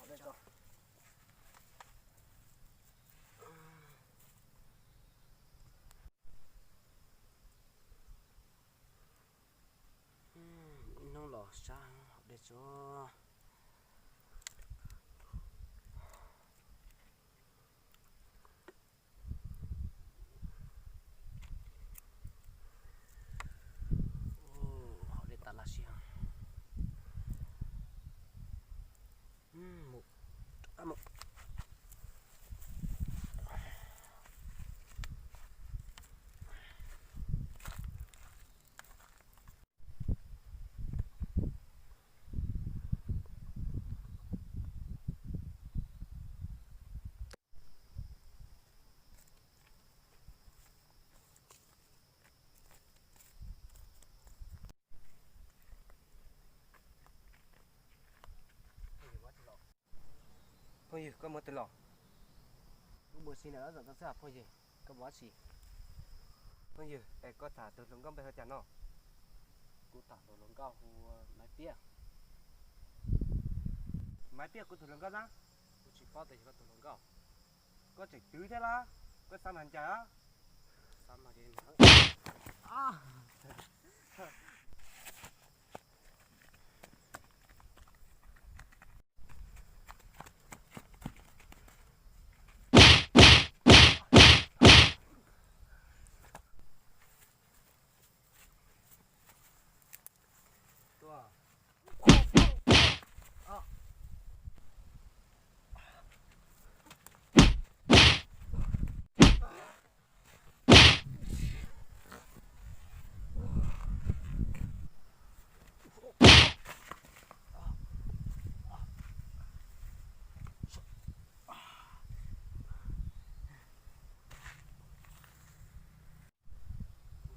Ib hnub los sab hauv dej tso. Hauv dej tas laj siab. Mus, rov qab mus. Phooj ywg, koj mus twg los? Kuv mus si ntawm lawv zos tod xwb phooj ywg, koj mus dab tsi? Phooj ywg, es koj tham tus hluas nkauj npe hu cas no? Kuv tham tus hluas nkauj hu Maiv Piaj. Maiv Piaj, kuv tus hluas nkauj na. Kuv tsis paub tias yog koj tus hluas nkauj. Koj tseem twv thiab los? Koj xav mas ncaws.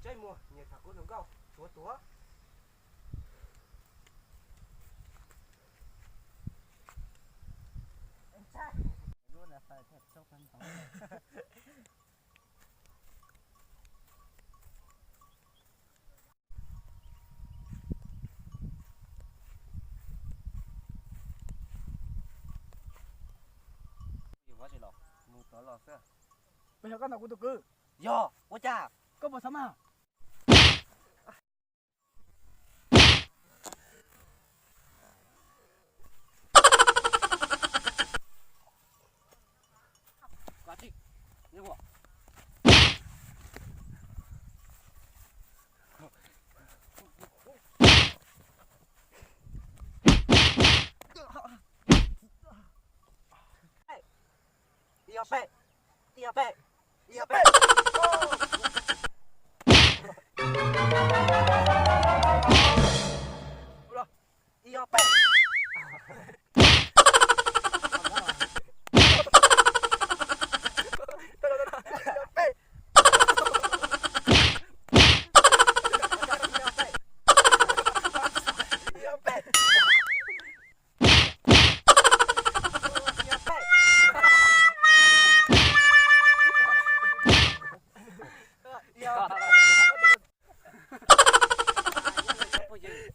Ntsej muag nyias tham kuv hluas nkauj tshuav tuag. Mus tod los xwb. Puas yog koj ntawm kuv tus kwv? Yog, ua cas? Koj puas xav mas? Ib ob peb, ib ob peb, ib ob peb. Ib ob peb.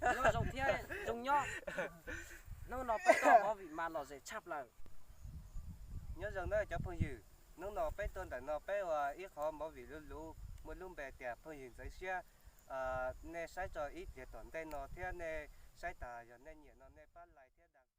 Nyob zoo thiab zoo nyob. Hnub no peb tuaj movie mas lom zem tshaj plaws. Nyob zoo na cov phooj ywg, hnub no peb tuaj ntawm no peb ua ib qhov movie luv luv muaj lub npe tias Phooj Ywg Ntxeev Siab. Nej saib tso ib pliag tom ntej no thiab nej saib tas yog nej nyiam no nej pab like thiab